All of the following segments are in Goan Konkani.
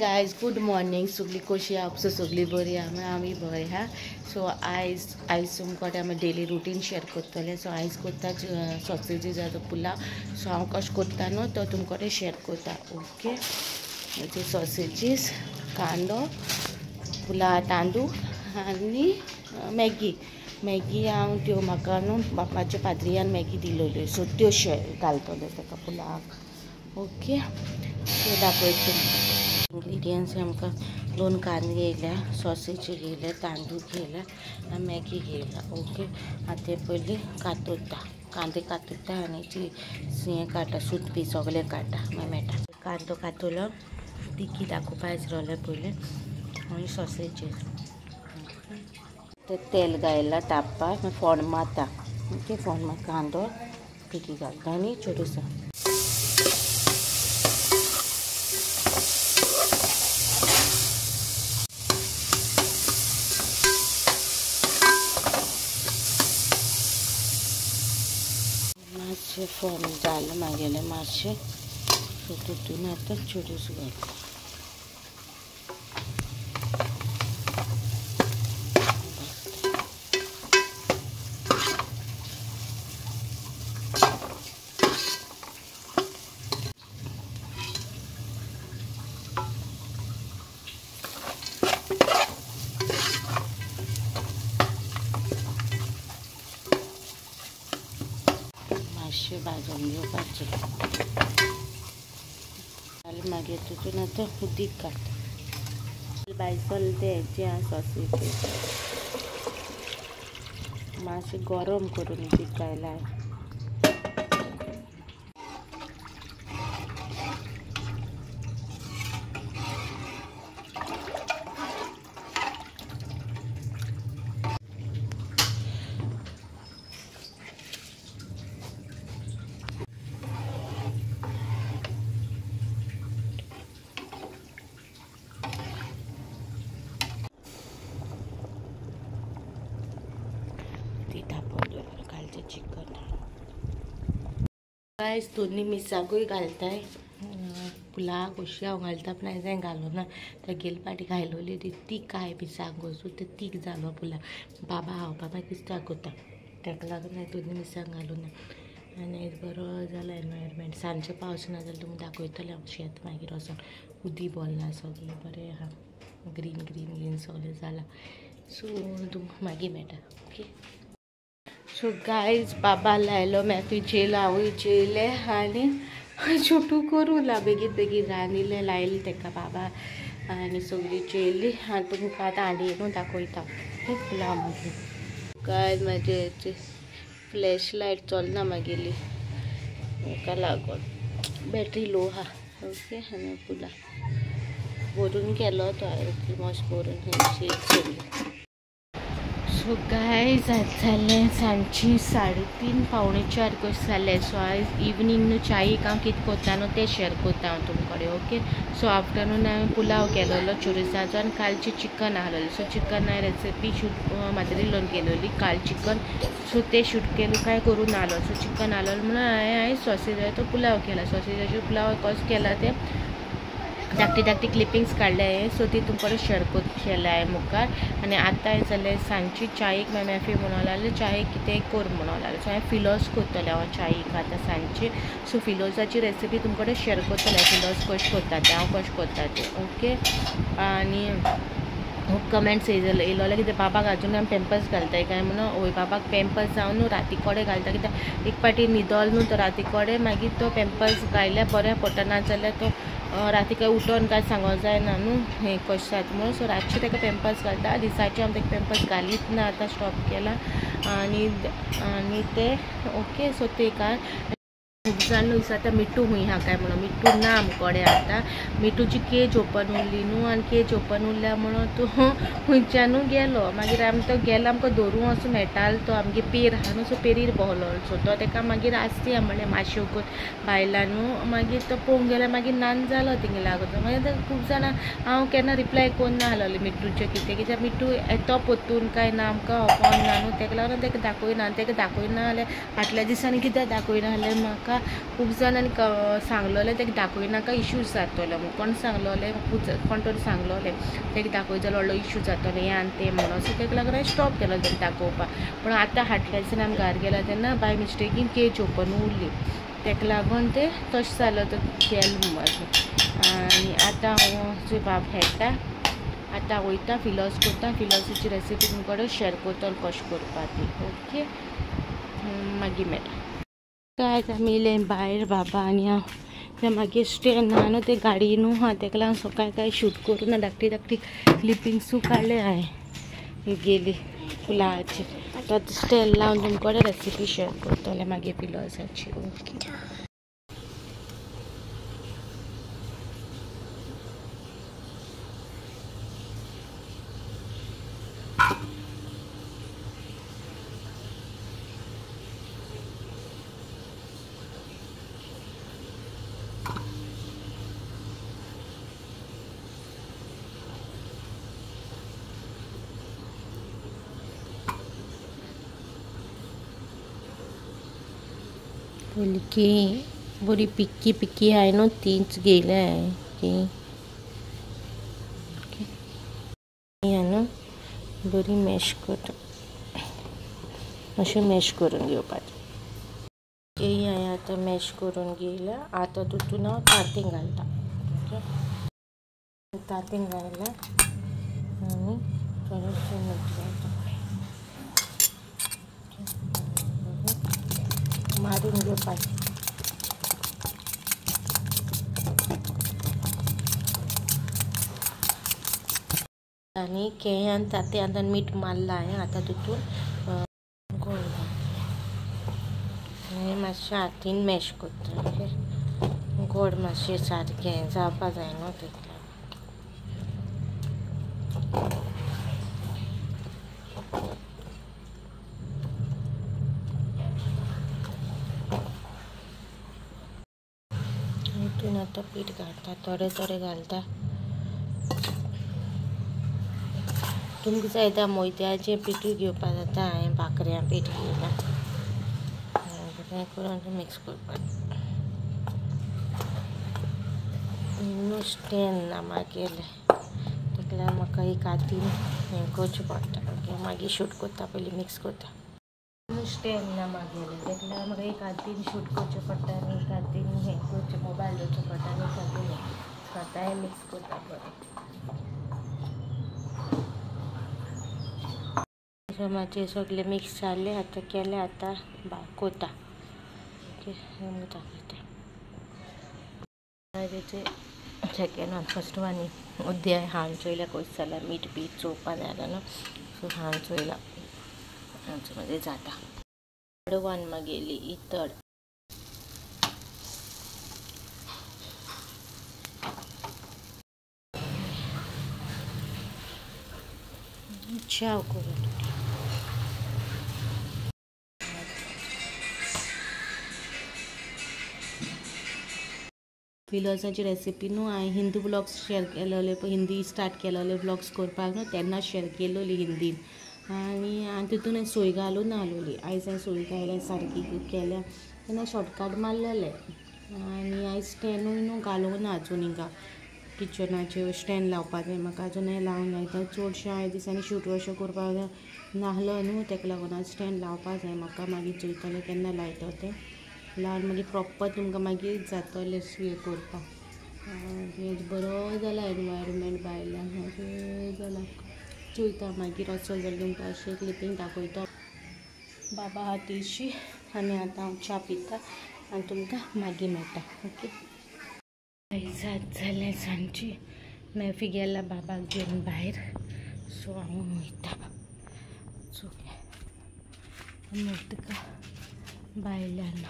Guys, good morning. सगळी कशी आहा? सगळी बरी आहा, आमी बरी आहा। सो आयज आयज तुमकां आमी डेली रुटीन शेअर करतले। सो आयज करता सॉसेजीसाचो पुलाव। सो हांव कशें करता न्हू तो तुमकां शेअर करता। ओके, ते सॉसेजीस, कांदो, पुलाव तांदूळ आनी मॅगी। मॅगी हांव त्यो म्हाका न्हू बापाच्या पाद्रियान मॅगी दिलोल्यो, सो त्यो शेअर घालतले ताका पुलावाक। ओके, त्यो दाखयता तुमकां इन्ग्रिडियंट्स। आमकां दोन कांदे घेयल्या, सॉसेज घेयल्या, तांदूळ घेयल्या आनी मॅगी घेयल्या। ओके, आतां ते पयलीं कातरता, कांदे कातरता आनी ती हें काडटा, सूत बी सगळें काडटा, मागीर मेळटा। कांदो कातरलो, तिकी दाखोवपा रावलें पयलीं, आनी सॉसेजीस। तेल घायलां तापपाक, मागीर फोण मारता। ओके, फोण मार, कांदो तिकी घालता आनी चोडूसा। मातशें फोण जालें मागेलें मातशें, सो तितून आतां चोडूस घालता। मातशें भाजून घेवपाचें। मागीर तितून आतां उदीक काडटा। बायसल ते हेजे आसा सॉसेजीस, मातशें गरम करून उदीक घायलां। चिकन गायज, दोन्ही मिरसांगूय घालताय पुलावाक। कशी हांव घालता पूण आयज हांवें घालूना, त्या गेले फाटी घायलोली ती तीख आहाय मिरसांगो, सो ते तीख जालो पुलाव। बाबा खावपा मागीर किस्ताक करता, ताका लागून हांवें दोन्ही मिरसांग घालूना। आनी आयज बरो जाला एनवायरमेंट। सांजचो पावस ना जाल्यार तुमकां दाखयतलें हांव शेत मागीर वचोन। उदी भरलां सगळें बरें आहा, ग्रीन ग्रीन ग्रीन सगळें जालां। सो तुमकां मागीर मेळटा। ओके, सो गायज, बाबा लायलो मागीर जेयलो, हांवूय जेयलें आनी छोटू करूं बेगीन बेगीन रांदिलें, लायलें ताका बाबा आनी सगळीं जेयली। आनी तुमकां आतां हांडी न्हू दाखयता पुलाव मागीर। गायज, म्हाजे फ्लॅश लायट चलना मागेली, ताका लागून बॅटरी लो आहा। ओके, आनी पुलाव भरून केलो तो ऑलमोस्ट भरून सगळी। सो गायज, आज जालें सांजची 3:30 3:45 कशें जालें। सो आयज इवनींग न्हू चायेक हांव कितें करता न्हू तें शेअर करता हांव तुमचे कडेन। ओके, सो आफ्टरनून हांवें पुलाव केलोलो चोरिसाचो आनी कालचें चिकन आहलोलें। सो चिकन हांवें रेसिपी शूट माद्रीलोन केलोली, काल चिकन। सो तें शूट केलो काय करून आहलो। सो चिकन आहलोलें म्हणून हांवें सॉसेजाचो पुलाव केला। सॉसेजाचो पुलाव कसो केला तें धाकटी धाकटी क्लिपिंग्स काडले हांवें, सो ती तुमकां शेअर केल्या हांवें मुखार। आनी आतां जालें सांजची चायेक मॅफी म्हणूंक लागले, चायेक कितेंय कर म्हणूंक लागले। सो हांवें फिलोस करतलें हांव चायेक आतां सांजची। सो फिलोसाची रेसिपी तुमकां शेअर करतलें, फिलोस कशें करता तें, हांव कशें करता तें। ओके, आनी खूब कमेंट्स येयलोले कितें बाबाक आजून आमी पेम्पर्स घालताय काय म्हणून। हय, बाबाक पेम्पर्स जावन न्हू राती कडेन घालता, कित्याक एक पाटी न्हिदोल न्हू तो राती कडेन, मागीर तो पेम्पर्स घायल्यार बरें पडटा, ना जाल्यार तो राती काय उठोन काय सांगो जायना न्हू हें कशें जाता म्हणून। सो रातचें ताका पेम्पर्स घालता, दिसाचें आमी ताका पेम्पर्स घालीत ना, आतां स्टॉप केला। आनी आनी ते ओके, सो ते काय खूब जाण न्हू विचारता मिठू खूंय आहा काय म्हणून। मिठू ना आमकोडे आतां, मिठूची केज ओपन उरली न्हू, आनी केज ओपन उरल्या म्हणून तो खुंयच्यानू गेलो। मागीर आमी तो गेलो, आमकां धरूं वचूं मेळटालो तो, आमगे पेर आहा न्हू, सो पेरीर भोंवलो। सो तो ताका मागीर आसती म्हणलें मातशें बायलां न्हू, मागीर तो पळोवंक गेल्यार मागीर नान जालो तिंगे लागून। मागीर खूब जाणां हांव केन्ना रिप्लाय करून नाहलोलें मिठूचें कितें, कित्याक मिठू येतो परतून काय ना आमकां कोण ना न्हू, ताका लागून ताका दाखयना। आनी ताका दाखयना जाल्यार फाटल्या दिसांनी कित्याक दाखयना जाल्यार म्हाका म्हाका खूब जाणांनी सांगलोलें तेका दाखय नाका इश्यूज जातलो म्हूण. कोण सांगलोलें कोण तरी सांगलोलें तेका दाखय जाल्यार व्हडलो इश्यू जातलो हें आनी तें म्हणून. सो तेका लागून हांवें स्टॉप केलो तेका दाखोवपाक. पूण आतां हाडल्या दिसांनी आमी घरा गेला तेन्ना बाय मिस्टेकीन केज ओपन उरली, तेका लागून तें तशें जालो तो केलें अशें. आनी आतां हांव बाब खेळटा, आतां वयता फिलोस करता, फिलोसाची रेसिपी तुमकां कडेन शेअर करतलो कशें करपा ती. ओके मागीर मेळटा. काय आमी येयले भायर बाबा आनी हांव. तें मागीर स्टँड ना न्हू ते गाडी न्हू आहा तेका लागून सकाळी कांय शूट करूं ना, धाकटी धाकटी क्लिपिंग्सूय काडले हांवें गेली फुलांची. तो स्टँड लावन तुमकां कडेन रेसिपी शेअर करतलें मागीर फिलोसाची. ओके पयली की बरी पिक्की पिक्की आहाय न्हू तीच घेयल्या हांवें की न्हू बरी मॅश करता अशें मॅश करून घेवपाचें. केळी हांवें आतां मॅश करून घेयल्या. आतां तितून हांव तांतीं घालता. ओके तांतीं घायलें आनी थोडेशें मीठ घालता, मारून घेवपाचें. आनी केळी आनी तांतीं आतां मीठ मारलां हांवें. आतां तितून गोड घालता आनी मातशें हातीन मॅश करता. ओके गोड मातशें सारकें जावपा जाय न्हू तेका लागून. हितून आतां पीठ घालता, थोडें थोडें घालता. तुमकां जाय त्या मैद्याचें पिठूय घेवपाक जाता. हांवें भाकऱ्यां पीठ घेयलां तें करून मिक्स करपाक. न्हू स्टँड ना मागेलें तेका लागून म्हाका एक हातीन हें करचें पडटा. ओके मागीर शूट करता, पयलीं मिक्स करता. न्हू स्टँड ना मागेलें तेका लागून म्हाका एक हातीन शूट करचें पडटा आनी एक हातीन हें करचें, मोबायल दवरचें पडटा आनी एक हातीन हें. आतां मिक्स करता बरें. मातशें सगळें मिक्स जालें आतां केलें, आतां कोता. ओके दाखयता. सेकेंड वन फर्स्ट वन उद्या हांव चोयल्या कशें जालां मीठ बीठ चोवपा जाय जाल्यार न्हू. सो हांव चोयलां आमचे मदें जाता. थर्ड वन मागेली ही थर्ड. च्याव करून फिलोसाची रेसिपी न्हू हांवें हिंदी ब्लॉग्स शेअर केलोले, हिंदी स्टार्ट केलोले ब्लॉग्स करपाक न्हू तेन्ना शेअर केलोली हिंदीन. आनी हांवें तितून हांवें सोय घालून नाहलोली. आयज हांवें सोय घायल्या सारकी केल्या तेन्ना शॉर्टकट मारलेले. आनी आयज स्टँडूय न्हू घालूंक ना अजून हिंगा किचनाचेर स्टँड लावपाक जाय म्हाका, अजूनय लावंक ना. कित्याक चडशें हांवें दिसांनी शूट अशें करपाक नाहलो न्हू तेका लागून आज स्टँड लावपाक जाय म्हाका. मागीर चोयतलें केन्ना लायता तें, लावन मागीर प्रोपर तुमकां मागीर जातलें हें करपाक. बरो जाला एनवायरमेंट भायल्यान अशें जाला. चोयता मागीर असो जाल्यार तुमकां अशें क्लिपींग दाखयता. बाबा हातीशी आनी आतां हांव च्या पिता आनी तुमकां मागीर मेळटा. ओके सात जालें सांजची. मॅफी गेला बाबाक घेवन भायर. सो हांव वयता. सो तुका भायल्यान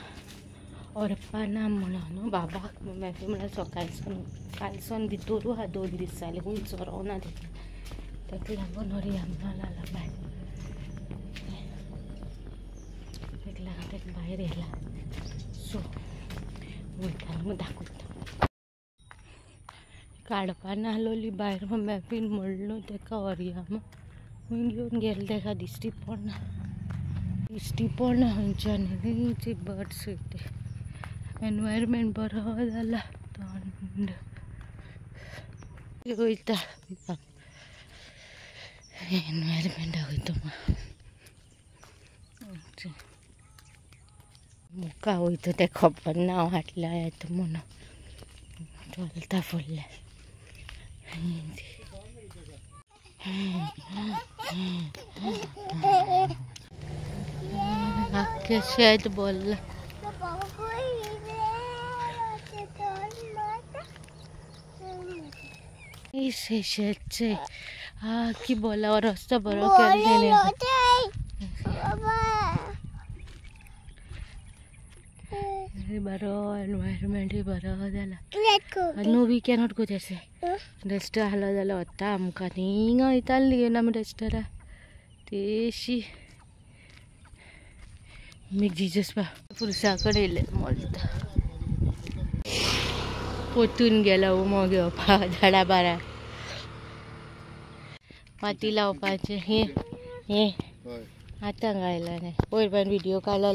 व्हरपा ना म्हणून न्हू बाबाक. मॅफी म्हळ्यार सकाळसून कालसून भितरू आहा 2 दीस जाले, खंयच व्हरोंक ना तेका, तेका लागून व्हरया म्हणून लागला भायर. तेका लागून तेका भायर येयला. सो वयता म्हूण दाखयता. काडपा नाहलोली भायर मॅफीन म्हणलो तेका व्हरया म्हूण घेवन गेले तेका. दिश्टी पडना, दिश्टी पडना खंयच्यान. बर्ड्स वयता. एनवायरमेंट बरो जाला थंड वयता एनवायरमेंट वयता मुका वयता तें खबर ना हांव हाटल्या येता म्हणून चलता फुडल्या आख्खें शेत भरलां. शेतचे आख्खी बोला रस्तो बरो केल्ले बरो एनवायरमेंटूय बरो जाला. No we cannot go that side. रस्तो आहलो जाल्यार वता आमकां थिंगा वयताली घेवन आमी रस्त्यार तेशी मेक जिजस बा पुरसा कडेन येयले मोलता पोतून गेला उमो घेवपाक झाडा बारा माती लावपाचें हें हें आतां गायला न्ही पयर पण व्हिडिओ काडला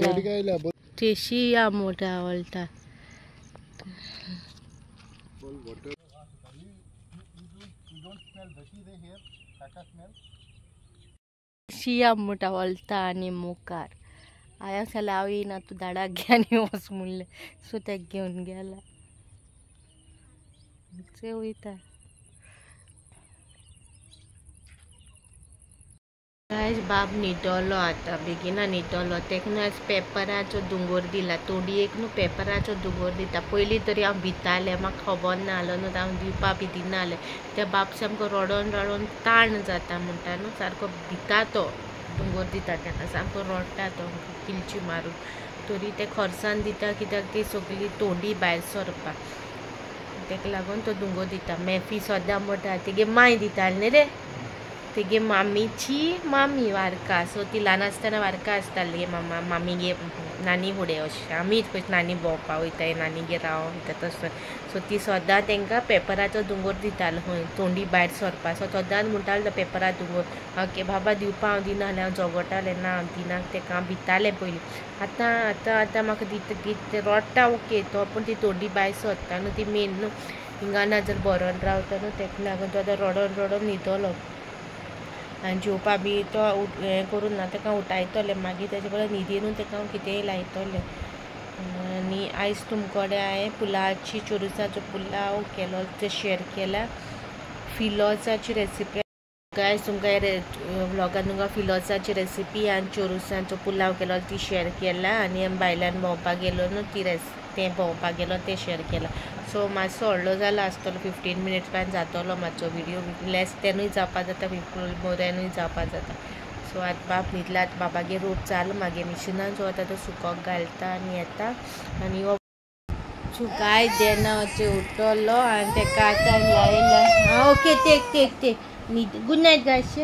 तेशी या मोठा वळटा. शिया मोठा वळटा आनी मुखार हांवें सांगलें हांव येयना तूं धाडाक घे आनी वच म्हणलें सो तेका घेवन गेला ते वयता. गायज बाब न्हिदलो आतां बेगिना न्हिदलो तेका न्हू आयज पेपराचो दोंगोर दिला तोंडयेक न्हू पेपराचो दोंगोर दिता. पयलीं तरी हांव भितालें म्हाका खबर नासलो न्हू हांव दिवपा बी दिनासलें. त्या बाब सामको रडोन रडोन ताण जाता म्हणटा न्हू सारको भिता तो दोंगोर दिता तेन्ना सामको रडटा तो किल्ची मारून तरी ते खर्सान दिता कित्याक ती सगळी तोंडी भायर सरपाक तेका लागून तो दोंगोर दिता. मॅफी सदां म्हणटा तेगे माय दिताली न्ही रे तेगे मामीची मामी वारका सो ती ल्हान आसतना वारका आसताली मामा मामीगे नानी फुडें अशें आमी कशी नानी भोंवपा वयताय नानीगेर रावोंक वयता तसो सो ती सदां तांकां पेपराचो दोंगोर दितालो खंय तोंडी भायर सरपा सो सदांच म्हणटालो तो पेपरा दोंगोर ओके बाबा दिवपा हांव दिना जाल्यार हांव झगडटालें ना हांव दिना तेका हांव भितालें पयलीं. आतां आतां आतां म्हाका दिता दिता रडटा ओके तो पूण ती तोंडी भायर सरता न्हू ती मेन न्हू हिंगा ना जर बरोन रावता न्हू तेका लागून तो आतां रडोन रडोन न्हिदलो आनी जेवपा बी तो हें करून ना तेका उठायतलें मागीर तेजे बरोबर न्हिदेनूय तेका हांव कितेंय लायतलें. आनी आयज तुमकडे हांवें पुलावाची चोरुसाचो पुलाव केलो ते शेर केला. फिलोजाची रेसिपी गायज तुमकां व्लॉगान तुमकां फिलोजाची रेसिपी आनी चोरुसांचो पुलाव केलो ती शेर केला. आनी आमी भायल्यान भोंवपाक गेलो न्हू ती तें भोंवपाक गेलो तें शेर केलां. सो मातसो व्हडलो जाला आसतलो 15 मिनट्स पर्यंत जातलो मातसो व्हिडियो लेस तेनूय जावपा जाता मोरेनूय जावपा जाता. सो आतां बाब न्हिदला आतां बाबागेर रोप चालू मागीर मिशिनान सो आतां तो सुकोक घालता आनी येता आनी हो काय देना उठलो आनी तेका आतां लायला. आं ओके टेक टेक टेक न्हीद गूड नायट गायश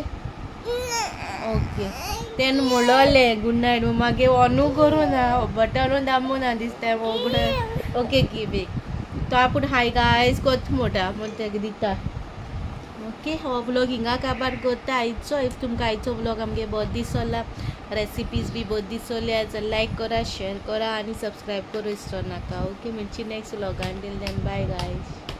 ओके तेन्ना म्हणलें गूड नायट मागीर ऑनू करूं ना बटनूय दामू ना दिसता उगडे ओके गिव एक तो आपूण हाय गायज कोत म्हणटा म्हूण तेका दिता. ओके हो व्लॉग हिंगा काबार करता आयचो. If तुमकां आयचो व्लॉग आमगे बरो दिसला रेसिपीज बी बरी दिसल्या जाल्यार लायक करा शेअर करा आनी सबस्क्रायब करूं विसरो नाका. ओके मेळची next व्लॉगान till then bye guys.